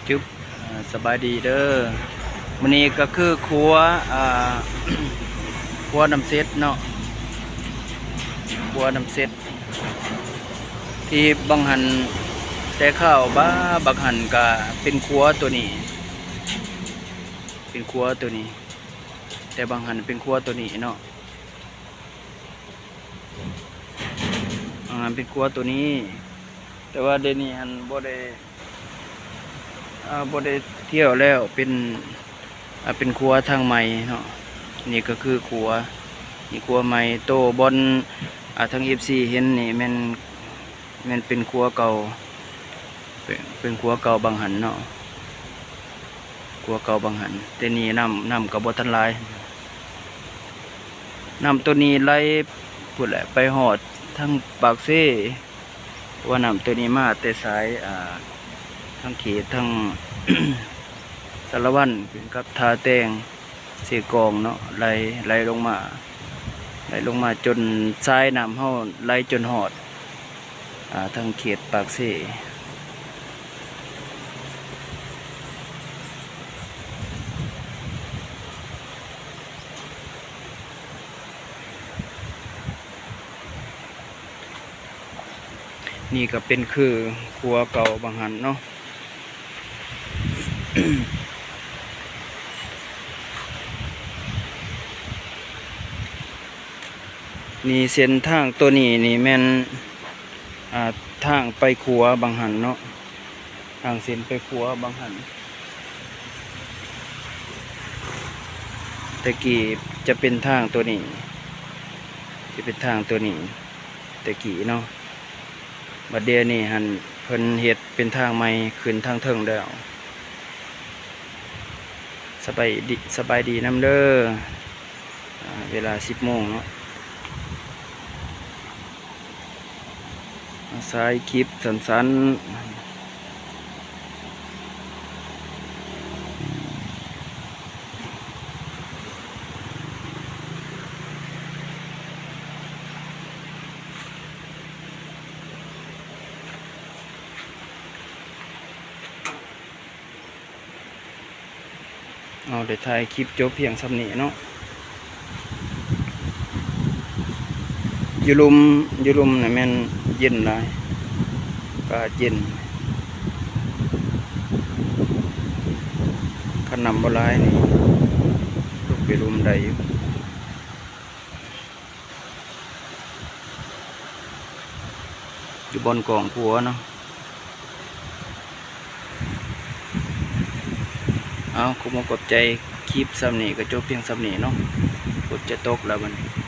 ຈຶ່ບ ເອີ ສະບາຍດີເດີ. ມື້ນີ້ກໍຄືຄົວ ອ່າ ຄົວນ້ຳເຊັດເນາະ, ຄົວນ້ຳເຊັດ ທີ່ບາງຫັ້ນ ແຕ່ຂ່າວບາ ບາງຫັ້ນກໍເປັນຄົວໂຕນີ້ ເປັນຄົວໂຕນີ້ ແຕ່ບາງຫັ້ນເປັນຄົວໂຕນີ້ເນາະ. ອ່າ ເປັນຄົວໂຕນີ້ ແຕ່ວ່າດຽວນີ້ຫັ້ນບໍ່ໄດ້ ອ່າ ບໍ່ໄດ້ທ່ຽວແລ້ວ ເປັນ ອ່າ ເປັນຄົວທາງໃໝ່ເນາະ. ນີ້ກໍຄືຄົວ ນີ້ຄົວໃໝ່ ໂຕບ່ອນ ອ່າ ທາງເອັຟຊີເຫັນນີ້ແມ່ນ ແມ່ນເປັນຄົວເກົ່າ ເປັນ ເປັນຄົວເກົ່າບາງຫັ້ນເນາະ ຄົວເກົ່າບາງຫັ້ນ. ແຕ່ນີ້ນ້ຳ ນ້ຳກໍບໍ່ທັນຫຼາຍ ນ້ຳໂຕນີ້ໄຫຼພຸ້ນແຫຼະ ໄປຮອດທາງປາກເຊ ເພາະວ່ານ້ຳໂຕນີ້ມາແຕ່ສາຍ ອ່າ ທາງເຂດທາງ ສາລະວັນ ຂຶ້ນກັບທ່າແຕງ ເຊກອງເນາະ ໄຫຼ ໄຫຼລົງມາ ໄຫຼລົງມາຈົນສາຍນ້ຳເຮົາໄຫຼຈົນຮອດ ອ່າ ທາງເຂດປາກເຊ. ນີ້ກໍເປັນຄືຄົວເກົ່າບາງຫັ້ນເນາະ. ນີ້ເສັ້ນທາງໂຕນີ້ນີ້ແມ່ນ ອ່າ ທາງໄປຂົວບາງຫັ້ນເນາະ ທາງເສັ້ນໄປຂົວບາງຫັ້ນ. ແຕ່ກີ້ຈະເປັນທາງໂຕນີ້ ຈະເປັນທາງໂຕນີ້ແຕ່ກີ້ເນາະ. ບັດດຽວນີ້ຫັ້ນເພິ່ນເຮັດເປັນທາງໃໝ່ຂຶ້ນທາງເທິງແລ້ວ. ສະບາຍດີ ສະບາຍດີນຳເດີ. ອ່າ ເວລາສິບໂມງເນາະ ມາຖ່າຍຄລິບສັ້ນໆ. ເອົາ ໄດ້ຖ່າຍຄລິບຈົບພຽງສ່ຳນີ້ເນາະ. ຢູ່ລຸ່ມ ຢູ່ລຸ່ມນະແມ່ນເຢັນຫຼາຍ ອາກາດເຢັນ. ຄັນນ້ຳບໍ່ຫຼາຍນີ້ ລົງໄປລຸ່ມໄດ້ຢູ່. ຢູ່ບ່ອນກອງຂົວເນາະ. ເອົາ ຂໍຂອບໃຈ ຄລິບສ່ຳນີ້ກໍຈົບພຽງສ່ຳນີ້ເນາະ. ຝົນຈະຕົກແລ້ວບັດນີ້.